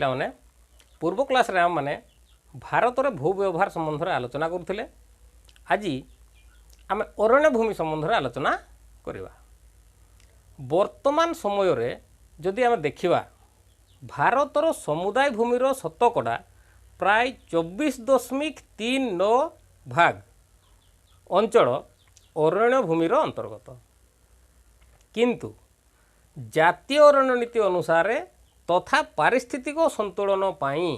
ପିଲାମାନେ, ପୂର୍ବ କ୍ଲାସ୍ରେ ଆମେମାନେ ଭାରତରେ ଭୂ ବ୍ୟବହାର ସମ୍ବନ୍ଧରେ ଆଲୋଚନା କରୁଥିଲେ। ଆଜି ଆମେ ଅରଣ୍ୟ ଭୂମି ସମ୍ବନ୍ଧରେ ଆଲୋଚନା କରିବା। ବର୍ତ୍ତମାନ ସମୟରେ ଯଦି ଆମେ ଦେଖିବା, ଭାରତର ସମୁଦାୟ ଭୂମିର ଶତକଡ଼ା ପ୍ରାୟ 24.39 ଭାଗ ଅଞ୍ଚଳ ଅରଣ୍ୟ ଭୂମିର ଅନ୍ତର୍ଗତ। କିନ୍ତୁ ଜାତୀୟ ଅରଣ୍ୟ ନୀତି ଅନୁସାରେ ତଥା ପାରିସ୍ଥିତିକ ସନ୍ତୁଳନ ପାଇଁ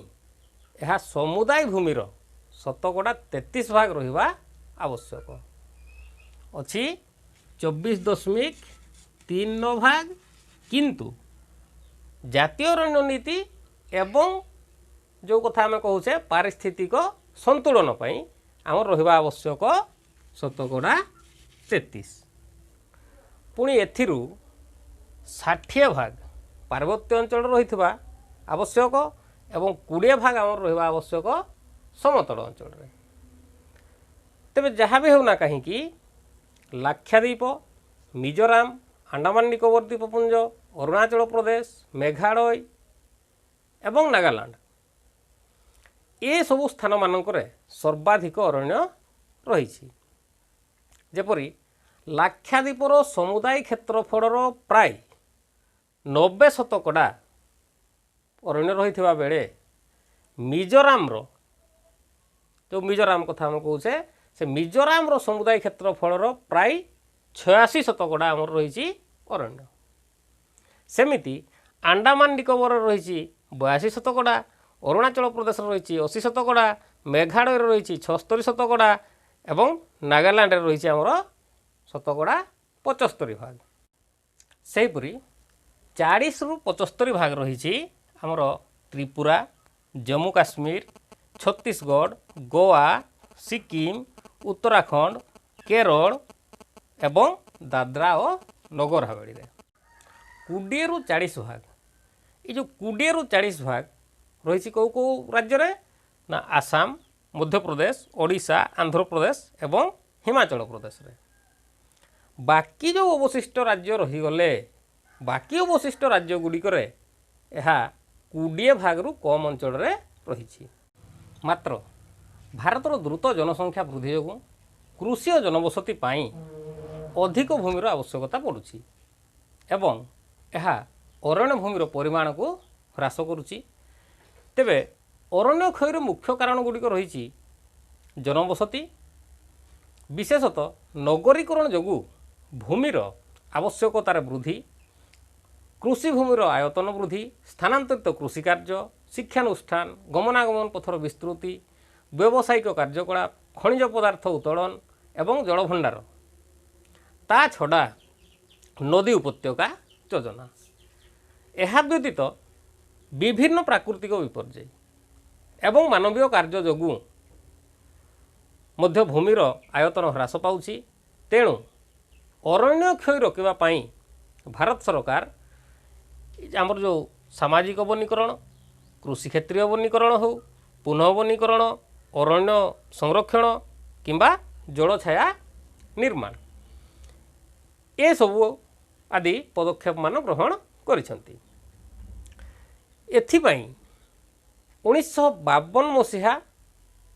ଏହା ସମୁଦାୟ ଭୂମିର ଶତକଡ଼ା 33 ଭାଗ ରହିବା ଆବଶ୍ୟକ ଅଛି। 24.39 ଭାଗ, କିନ୍ତୁ ଜାତୀୟ ଅରଣ୍ୟ ନୀତି ଏବଂ ଯେଉଁ କଥା ଆମେ କହୁଛେ ପାରିସ୍ଥିତିକ ସନ୍ତୁଳନ ପାଇଁ ଆମର ରହିବା ଆବଶ୍ୟକ ଶତକଡ଼ା 33। ପୁଣି ଏଥିରୁ 60 ଭାଗ ପାର୍ବତ୍ୟ ଅଞ୍ଚଳରେ ରହିଥିବା ଆବଶ୍ୟକ ଏବଂ 20 ଭାଗ ଆମର ରହିବା ଆବଶ୍ୟକ ସମତଳ ଅଞ୍ଚଳରେ। ତେବେ ଯାହା ବି ହେଉନା କାହିଁକି, ଲାକ୍ଷାଦ୍ୱୀପ, ମିଜୋରାମ, ଆଣ୍ଡାମାନ ନିକୋବର ଦ୍ୱୀପପୁଞ୍ଜ, ଅରୁଣାଚଳ ପ୍ରଦେଶ, ମେଘାଳୟ ଏବଂ ନାଗାଲାଣ୍ଡ ଏସବୁ ସ୍ଥାନମାନଙ୍କରେ ସର୍ବାଧିକ ଅରଣ୍ୟ ରହିଛି। ଯେପରି ଲାକ୍ଷାଦ୍ୱୀପର ସମୁଦାୟ କ୍ଷେତ୍ରଫଳର ପ୍ରାୟ 90 ଶତକଡ଼ା ଅରଣ୍ୟ ରହିଥିବା ବେଳେ ମିଜୋରାମର, ଯେଉଁ ମିଜୋରାମ କଥା ଆମେ କହୁଛେ, ସେ ମିଜୋରାମର ସମୁଦାୟ କ୍ଷେତ୍ରଫଳର ପ୍ରାୟ 86 ଶତକଡ଼ା ଆମର ରହିଛି ଅରଣ୍ୟ। ସେମିତି ଆଣ୍ଡାମାନ ନିକୋବରରେ ରହିଛି 82 ଶତକଡ଼ା, ଅରୁଣାଚଳ ପ୍ରଦେଶରେ ରହିଛି 80 ଶତକଡ଼ା, ମେଘାଳୟରେ ରହିଛି 76 ଶତକଡ଼ା ଏବଂ ନାଗାଲାଣ୍ଡରେ ରହିଛି ଆମର ଶତକଡ଼ା 75 ଭାଗ। ସେହିପରି 40ରୁ 75 ଭାଗ ରହିଛି ଆମର ତ୍ରିପୁରା, ଜମ୍ମୁ କାଶ୍ମୀର, ଛତିଶଗଡ଼, ଗୋଆ, ସିକିମ, ଉତ୍ତରାଖଣ୍ଡ, କେରଳ ଏବଂ ଦାଦ୍ରା ଓ ନଗର ହାବେଳିରେ। 20ରୁ 40 ଭାଗ, ଏ ଯେଉଁ 20ରୁ 40 ଭାଗ ରହିଛି କେଉଁ କେଉଁ ରାଜ୍ୟରେ ନା ଆସାମ, ମଧ୍ୟପ୍ରଦେଶ, ଓଡ଼ିଶା, ଆନ୍ଧ୍ରପ୍ରଦେଶ ଏବଂ ହିମାଚଳ ପ୍ରଦେଶରେ। ବାକି ଯେଉଁ ଅବଶିଷ୍ଟ ରାଜ୍ୟ ରହିଗଲେ, ବାକି ଅବଶିଷ୍ଟ ରାଜ୍ୟ ଗୁଡ଼ିକରେ ଏହା 20 ଭାଗରୁ କମ୍ ଅଞ୍ଚଳରେ ରହିଛି। ମାତ୍ର ଭାରତର ଦ୍ରୁତ ଜନସଂଖ୍ୟା ବୃଦ୍ଧି ଯୋଗୁଁ କୃଷି ଓ ଜନବସତି ପାଇଁ ଅଧିକ ଭୂମିର ଆବଶ୍ୟକତା ପଡ଼ୁଛି ଏବଂ ଏହା ଅରଣ୍ୟ ଭୂମିର ପରିମାଣକୁ ହ୍ରାସ କରୁଛି। ତେବେ ଅରଣ୍ୟ କ୍ଷୟର ମୁଖ୍ୟ କାରଣ ଗୁଡ଼ିକ ରହିଛି ଜନବସତି, ବିଶେଷତଃ ନଗରୀକରଣ ଯୋଗୁଁ ଭୂମିର ଆବଶ୍ୟକତାର ବୃଦ୍ଧି, କୃଷି ଭୂମିର ଆୟତନ ବୃଦ୍ଧି, ସ୍ଥାନାନ୍ତରିତ କୃଷିକାର୍ଯ୍ୟ, ଶିକ୍ଷାନୁଷ୍ଠାନ, ଗମନାଗମନ ପଥର ବିସ୍ତୃତି, ବ୍ୟବସାୟିକ କାର୍ଯ୍ୟକଳାପ, ଖଣିଜ ପଦାର୍ଥ ଉତ୍ତୋଳନ ଏବଂ ଜଳଭଣ୍ଡାର, ତା ଛଡ଼ା ନଦୀ ଉପତ୍ୟକା ଯୋଜନା। ଏହା ବ୍ୟତୀତ ବିଭିନ୍ନ ପ୍ରାକୃତିକ ବିପର୍ଯ୍ୟୟ ଏବଂ ମାନବୀୟ କାର୍ଯ୍ୟ ଯୋଗୁଁ ମଧ୍ୟ ଭୂମିର ଆୟତନ ହ୍ରାସ ପାଉଛି। ତେଣୁ ଅରଣ୍ୟ କ୍ଷୟ ରୋକିବା ପାଇଁ ଭାରତ ସରକାର ଆମର ଯେଉଁ ସାମାଜିକ ବନୀକରଣ, କୃଷି କ୍ଷେତ୍ରୀୟ ବନୀକରଣ ହେଉ, ପୁନଃ ବନୀକରଣ, ଅରଣ୍ୟ ସଂରକ୍ଷଣ କିମ୍ବା ଜଳଛାୟା ନିର୍ମାଣ ଏସବୁ ଆଦି ପଦକ୍ଷେପମାନ ଗ୍ରହଣ କରିଛନ୍ତି। ଏଥିପାଇଁ 1952 ମସିହା,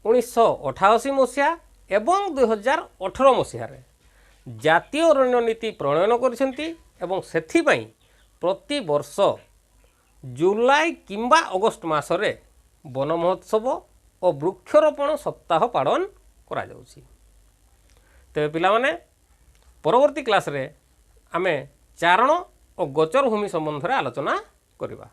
1988 ମସିହା ଏବଂ 2018 ମସିହାରେ ଜାତୀୟ ଅରଣ୍ୟ ନୀତି ପ୍ରଣୟନ କରିଛନ୍ତି ଏବଂ ସେଥିପାଇଁ ପ୍ରତିବର୍ଷ ଜୁଲାଇ କିମ୍ବା ଅଗଷ୍ଟ ମାସରେ ବନ ମହୋତ୍ସବ ଓ ବୃକ୍ଷରୋପଣ ସପ୍ତାହ ପାଳନ କରାଯାଉଛି। ତେବେ ପିଲାମାନେ, ପରବର୍ତ୍ତୀ କ୍ଲାସ୍ରେ ଆମେ ଚାରଣ ଓ ଗୋଚର ଭୂମି ସମ୍ବନ୍ଧରେ ଆଲୋଚନା କରିବା।